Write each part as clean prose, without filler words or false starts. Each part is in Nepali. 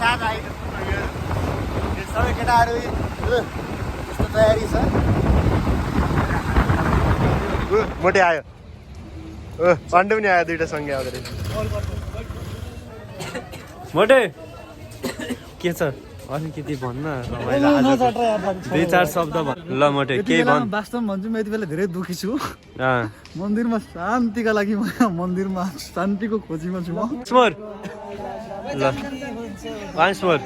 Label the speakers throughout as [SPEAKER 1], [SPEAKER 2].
[SPEAKER 1] साथ आएको सबै केटाहरू यस्तो तयारी छ। मोटे आयो पाण्डे पनि आयो, दुइटा सँगै आउँदो रहेछ।
[SPEAKER 2] मोटे के छ अलिकति भन्न दुई चार शब्द भन् ल मोटे केही भन्।
[SPEAKER 3] वास्तवमा भन्छु म यति बेला धेरै दुखी छु। मन्दिरमा शान्तिका लागि म मन्दिरमा शान्तिको खोजीमा छु म।
[SPEAKER 2] स्मोर ल वान्स मोर।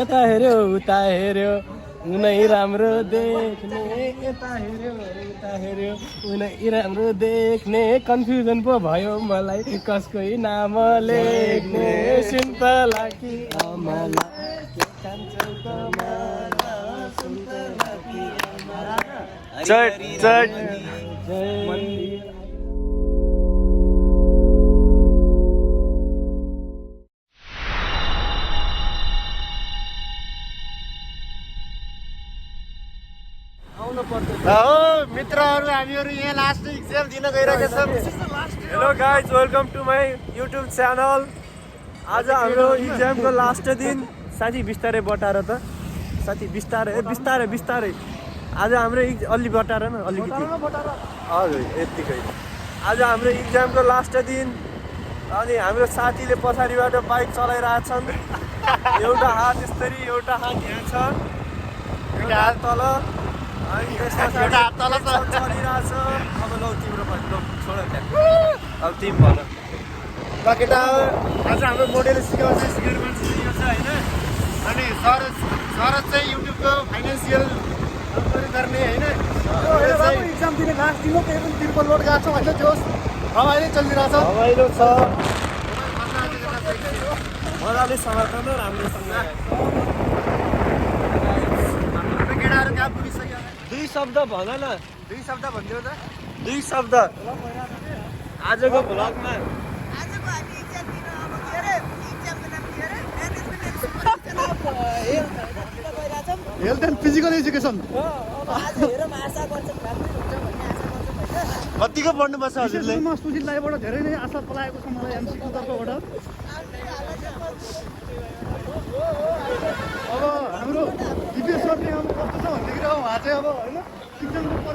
[SPEAKER 4] यता हेऱ्यो उता हेऱ्यो उनै राम्रो देख्ने, यता हेऱ्यो उता हेऱ्यो उनै राम्रो देख्ने, कन्फ्युजन पो भयो मलाई कसकै नाम लेख्ने, सुन्तला कि अमला के खान्छौ कमला, सुन्तला कि अमला।
[SPEAKER 2] चट चट
[SPEAKER 1] मित्रहरू हामीहरू यहाँ लास्ट इक्जाम दिन गइरहेका छौँ।
[SPEAKER 2] Hello guys, welcome to my YouTube channel. आज हाम्रो इक्जामको लास्ट दिन। साथी बिस्तारै बटाएर त साथी बिस्तारै बिस्तारै बिस्तारै। आज हाम्रो अलि बटाएर न अलिकति हजुर यत्तिकै। आज हाम्रो इक्जामको लास्ट दिन अनि हाम्रो साथीले पछाडिबाट बाइक चलाइरहेछन्। एउटा हात यसरी एउटा हात यहाँ छ, एउटा हात तल अनि एउटा हात तल चलिरहेछ। अब लौ तिम्रो पनि लौ छोड त्यहाँ, अब तिमी भन।
[SPEAKER 1] ल केटा आज हाम्रो मोडेलले सिकाउँछ, सिकेर मान्छे सिकाउँछ होइन। अनि सरज चाहिँ युट्युबको फाइनेन्सियल गर्ने होइन।
[SPEAKER 3] इक्जाम दिने लास्ट दिन हो, केही पनि तिर्पल लोड गएको छ होइन। त्यो रमाइलो चलिरहेछ,
[SPEAKER 2] रमाइलो छ, मजाले समात्न राम्रोसँग।
[SPEAKER 1] केटाहरू कहाँ पुगिसक्यो?
[SPEAKER 2] दुई शब्द भन न,
[SPEAKER 1] दुई शब्द भनिदियो त।
[SPEAKER 2] दुई शब्द आजको भ्लगमा।
[SPEAKER 3] हेल्थ एन्ड फिजिकल एजुकेसन
[SPEAKER 1] कतिको पढ्नुपर्छ हजुरले?
[SPEAKER 3] सुशीललाई धेरै नै आशा पलाएको छ मलाई एमसीको तर्फबाट। अब हाम्रो दिपेश सरले अब कस्तो छ भन्दाखेरि अब उहाँ चाहिँ अब होइन इक्जामको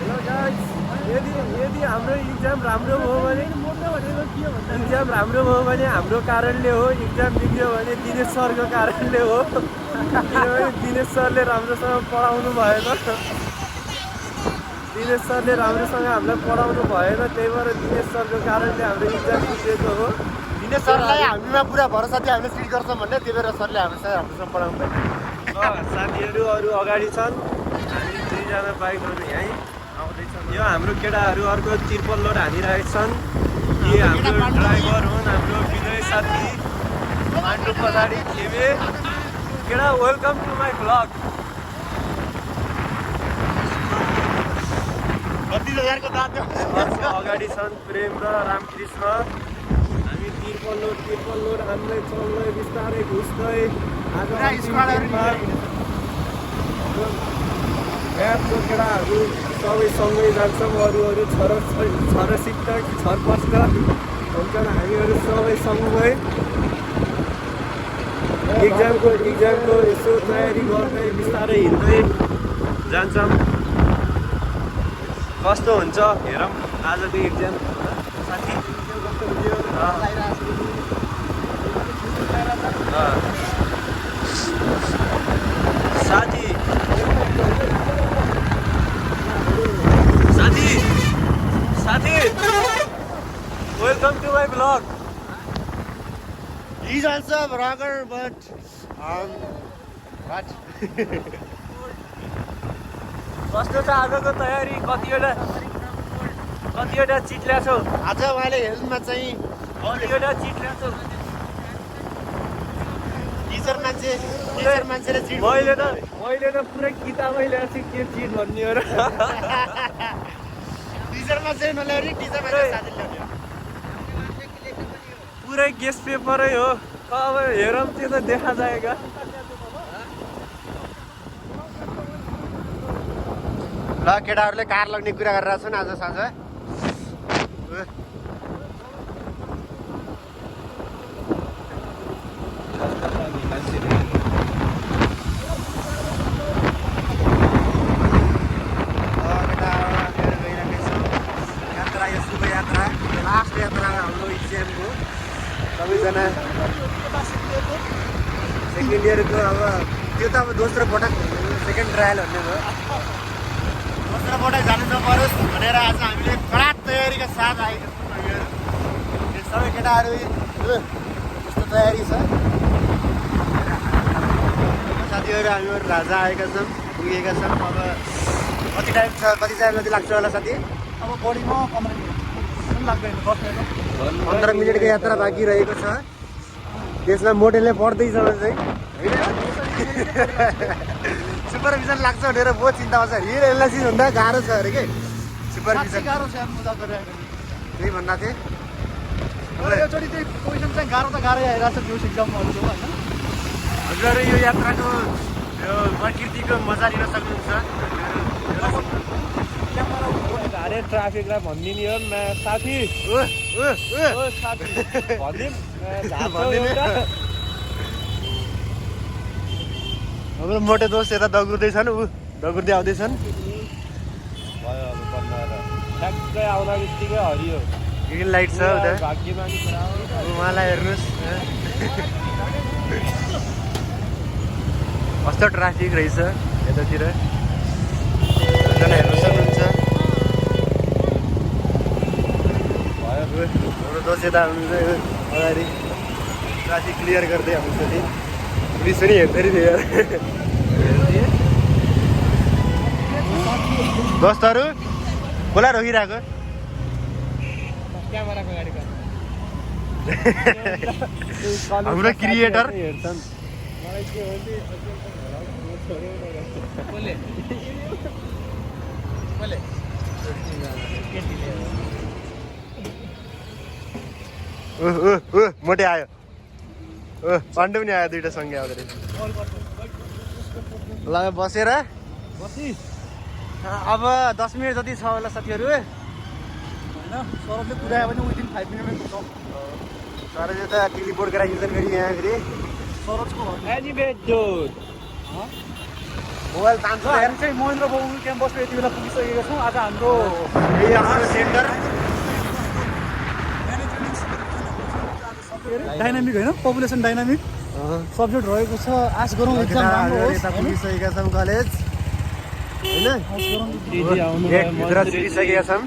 [SPEAKER 2] हेलो गाइस, यदि हाम्रो इक्जाम राम्रो भयो भने हाम्रो कारणले हो। इक्जाम बिग्रियो भने दिनेश सरको कारणले हो। किनभने दिनेश सरले राम्रोसँग पढाउनु भएन। दिनेश सरले राम्रोसँग हामीलाई पढाउनु भएन, त्यही भएर दिनेश सरको कारणले हाम्रो इक्जाम बिग्रेको हो।
[SPEAKER 1] दिनेश सरलाई हामीमा पुरा भरोसा थियो, हामीले सिट गर्छौँ भन्ने, त्यही भएर सरले हामीलाई राम्रोसँग पढाउनु भयो।
[SPEAKER 2] साथीहरू अरू अगाडि छन्, हामी दुईजना बाइकहरू यहीँ आउँदैछन्। यो हाम्रो केटाहरू अर्को तिर्पल लोड हानिरहेका छन्। यी हाम्रो ड्राइभर हुन्, हाम्रो विनय साथी पाण्डु पछाडि थिए। केटा वेलकम टु माई भ्लग।
[SPEAKER 1] 30,000 को दाँत
[SPEAKER 2] अगाडि छन् प्रेम र रामकृष्ण। हामी तिर्पल लोड हान्दै चल्दै बिस्तारै घुस्दै म्याथको केटाहरू सबै सँगै जान्छौँ। अरू छरसित छरपष्ट हुन्छन्, हामीहरू सबै सँगै इक्जामको यसो तयारी गर्दै बिस्तारै हिँड्दै जान्छौँ। कस्तो हुन्छ हेरौँ आजको इक्जाम। साथी welcome to my vlog.
[SPEAKER 1] He's also a vlogger, but what?
[SPEAKER 2] कस्तो छ आजको तयारी? कतिवटा चिट ल्याछौ?
[SPEAKER 1] आज उहाँले हेल्थमा चाहिँ
[SPEAKER 2] कतिवटा चिट ल्याछौ?
[SPEAKER 1] टिचर मान्छेले चिट
[SPEAKER 2] मैले त पुरै किताबै ल्याएको छु के चिट भन्ने हो र।
[SPEAKER 1] टिचर मान्छेले नल्याउने, टिचर मान्छेले साथी ल्याउने।
[SPEAKER 2] पुरै गेस्ट पेपरै हो। अब हेरौँ त्यो त देखा जाएगा।
[SPEAKER 1] ल केटाहरूले कार लग्ने कुरा गरिरहेको छन् आज साँझ।
[SPEAKER 2] हाम्रो इक्जामको सबैजना सेकेन्ड इयरको अब त्यो त अब दोस्रो पटक सेकेन्ड ट्रायल भन्ने भयो
[SPEAKER 1] दोस्रो पटक जानु नपरोस् भनेर आज हामीले कडा तयारीका साथ आएका छौँ हामीहरू यो सबै केटाहरू यस्तो तयारी छ
[SPEAKER 2] साथीहरू हामीहरू राजा आएका छौँ पुगेका छौँ अब कति टाइम छ कति जति लाग्छ होला साथी
[SPEAKER 3] अब बढीमा 15 मिनट पनि लाग्दैन 10 मिनट
[SPEAKER 2] 15 मिनटको यात्रा बाँकी रहेको छ त्यसमा मोटेलले पढ्दैछ चाहिँ सुपरभिजन लाग्छ भनेर बहुत चिन्ता छ हियर एनालाइसिस भन्दा गाह्रो छ अरे के सुपरभिजन
[SPEAKER 3] गाह्रो छ मजा गरिरहेको
[SPEAKER 2] त्यही भन्दा थिएँ
[SPEAKER 3] योचोटि चाहिँ क्वेसन चाहिँ गाह्रो त गाह्रै आइरहेको छ त्यो एक्जामहरू होइन
[SPEAKER 2] हजुरहरू यो यात्राको यो प्रकृतिको मजा लिन सक्नुहुन्छ
[SPEAKER 4] अरे ट्राफिकलाई भनिदिने हो साथी साथी
[SPEAKER 2] हाम्रो मोटे दोस्त यता दगुर्दैछन् दगुर्दै आउँदैछन्
[SPEAKER 4] भयो अब बनाएर ठ्याक्कै आउन बित्तिकै हरियो
[SPEAKER 2] ग्रिन लाइट छ उता
[SPEAKER 4] भाग्यमानी कुरा हो
[SPEAKER 2] उहाँलाई हेर्नुहोस् कस्तो ट्राफिक रहेछ यतातिर हेर्नु सक्नुहुन्छ हाम्रो दोस्त यता हुनुहुन्छ अगाडि ट्राफिक क्लियर गर्दै आउँछ नि पुलिस पनि हेर्दै थियो दोस्तहरू खोला रोकिरहेको
[SPEAKER 4] क्यामेराको अगाडि
[SPEAKER 2] हाम्रो क्रिएटर
[SPEAKER 4] हेर्छन्
[SPEAKER 2] मोटे आयो पाण्डु पनि आयो दुइटा सँगै आउँदै ल बसेर अब 10 मिनट जति छ होला साथीहरू
[SPEAKER 3] होइन सौरभले कुदायो भने विदिन 5 मिनटमै पुग्छौँ
[SPEAKER 2] तर यो त टेलिपोर्ट गराइन्छ फेरि यहाँ फेरि
[SPEAKER 3] सरोजको
[SPEAKER 2] मोबाइल तान्छ
[SPEAKER 3] हामी चाहिँ महेन्द्र बाबु क्याम्पसमा यति बेला पुगिसकेका छौँ आज हाम्रो
[SPEAKER 2] सेन्टर
[SPEAKER 3] डाइनामिक होइन पपुलेसन डाइनामिक सब्जेक्ट रहेको छ आश गरौँ एक्जाम राम्रो होस्
[SPEAKER 2] पुगिसकेका छौँ कलेज होइन भित्र छिरिसकेका छौँ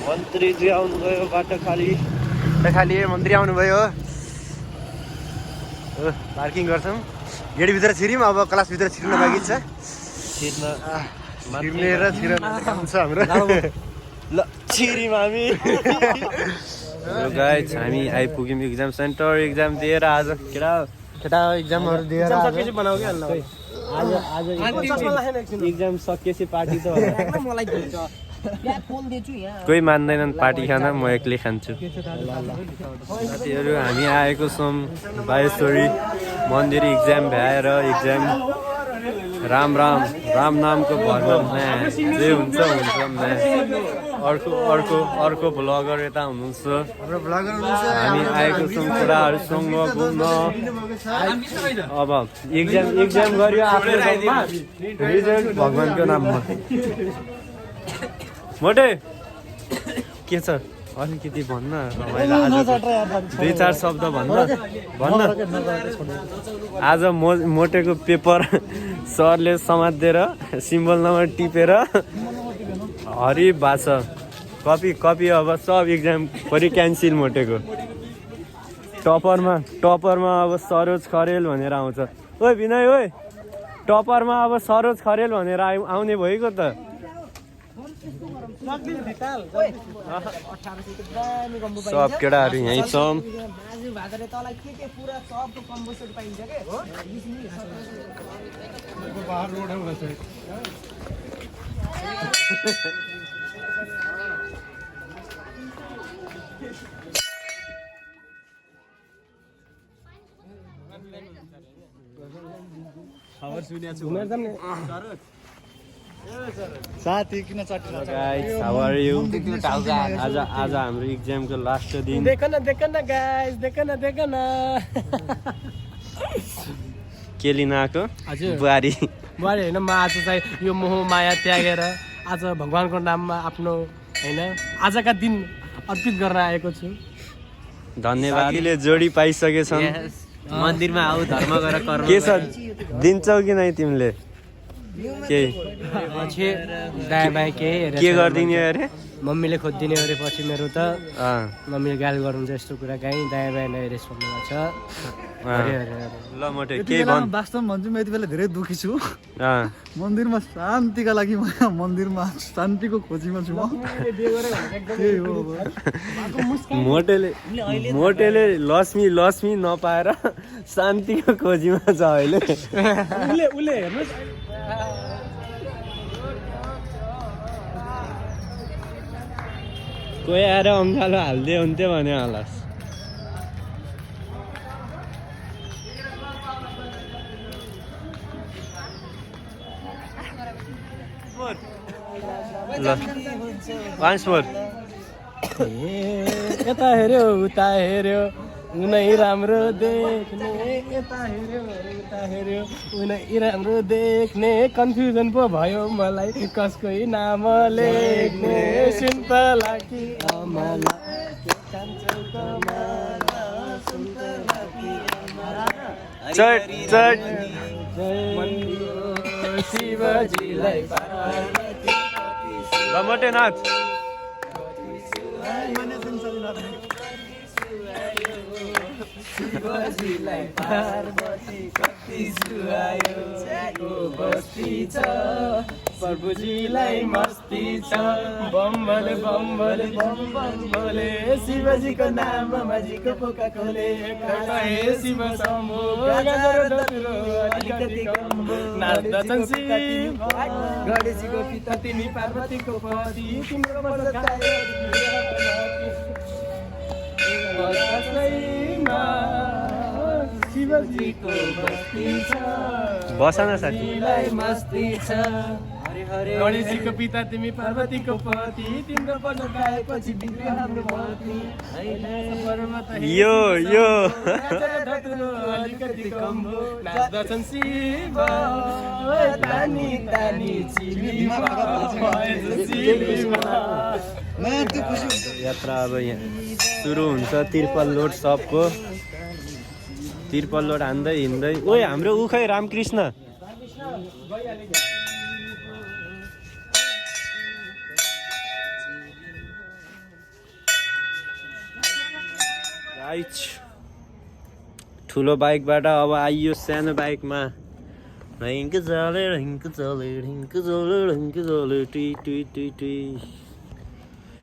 [SPEAKER 4] मन्त्रीजी आउनुभयो बाटो खाली
[SPEAKER 2] खालि मन्त्री आउनुभयो पार्किङ गर्छौँ गेटभित्र छिर्यौँ अब क्लासभित्र छिर्न बाँकी छ छिर्ने र छिर्न काम छ हाम्रो
[SPEAKER 4] ल छिरिम हामी गाइस हामी आइपुग्यौँ एक्जाम सेन्टर एक्जाम दिएर आज
[SPEAKER 2] केटा एक्जामहरू दिएर
[SPEAKER 4] सकेपछि बनाऊ क्या आज एक्जाम सकिएपछि पार्टी त कोही मान्दैनन् पार्टी खान म एक्लै खान्छु साथीहरू हामी आएको छौँ बाहेश्वरी मन्दिर एक्जाम भ्याएर एक्जाम राम नामको भरमा जे हुन्छ अर्को भ्लगर यता हुनुहुन्छ
[SPEAKER 2] हाम्रो भ्लगर हुनुहुन्छ
[SPEAKER 4] हामी आएको छौँ कुराहरूसँग घुम्न अब एक्जाम गऱ्यो आफ्नो ठाउँमा रिजल्ट भगवान्को नाममा मोटे के छ अलिकति भन्न दुई चार शब्द भन्न आज मोटेको पेपर सरले समातेर सिम्बल नम्बर टिपेर हरि भाषा कपी अब सब एक्जाम परि क्यान्सिल मोटेको टपरमा अब सरोज खरेल भनेर आउँछ ओइ विनय ओइ टपरमा अब सरोज खरेल भनेर आउने भइगयो त सब केटाहरू यहीँ छौँ
[SPEAKER 3] साथी किन चट्टी
[SPEAKER 4] गाइस हाउ आर यु आज हाम्रो एक्जामको लास्ट दिन देख न गाइस देख न के लिन आएको बुहारी होइन म आज चाहिँ यो मोह माया त्यागेर आज भगवान्को नाममा आफ्नो होइन आजका दिन अर्पित गर्न आएको छु
[SPEAKER 2] धन्यवाद जोडी पाइसकेछन्
[SPEAKER 4] मन्दिरमा आऊ धर्म गर कर्म
[SPEAKER 2] के छ दिन्छौ कि नै तिमीले के
[SPEAKER 4] पछि दायाँ बायाँ
[SPEAKER 2] के गर्दिने अरे
[SPEAKER 4] मम्मीले खोजिदिने अरे पछि मेरो त मम्मीले गाली गर्नुहुन्छ यस्तो कुरा कहीँ दायाँ बायाँ नहेरेस् भन्नुभएको छ
[SPEAKER 2] ल मोटे
[SPEAKER 3] यति
[SPEAKER 2] के
[SPEAKER 3] बेला
[SPEAKER 2] भन्
[SPEAKER 3] वास्तवमा भन्छु म यति बेला धेरै दुःखी छु मन्दिरमा शान्तिका लागि म मन्दिरमा शान्तिको खोजीमा छु म त्यही हो अब।
[SPEAKER 2] मोटेले लक्ष्मी नपाएर शान्तिको खोजीमा छ अहिले
[SPEAKER 4] उसले हेर्नुहोस्
[SPEAKER 2] कोही आएर अङ्गालो हालिदियो हुन्थ्यो भने होला ल वान्स मोर
[SPEAKER 4] यता हेऱ्यो उता हेऱ्यो उनै राम्रो देख्ने यता हेऱ्यो उता हेऱ्यो उनै राम्रो देख्ने कन्फ्युजन पो भयो मलाई कसकै नाम लेख्ने सुन्तला कि अमला
[SPEAKER 2] चट चट
[SPEAKER 4] शिवजीलाई
[SPEAKER 2] ल मोटे नाच
[SPEAKER 4] शिवजीलाई पार्वती कति सुहायो बस्ती छ प्रभुजीलाई मस्ती छ बम भले बम भले बम बम भोले शिवजीको नाममा जीको पोका खोले हे शिव शम्भो अलिकति नाच्दछन् शिव गणेशजीको पिता तिमी पार्वतीको पति तिम्रो शिवजीको बस्ती छ
[SPEAKER 2] बसन साथी
[SPEAKER 4] मस्ती छ गणेशजीको पिता तिमी पार्वतीको पति तिम्रो पद गाएपछि बिग्रियो हाम्रो पति
[SPEAKER 2] यो
[SPEAKER 4] अलिकति कम हो नाच्दछन् शिव तानी तानी
[SPEAKER 2] यात्रा अब यहाँ सुरु हुन्छ तिर्पल लोड सबको तिर्पल लोड हान्दै हिँड्दै ओए हाम्रो उखै रामकृष्ण ठुलो बाइकबाट अब आइयो सानो बाइकमा ढिङ्क चले टी टी टी टी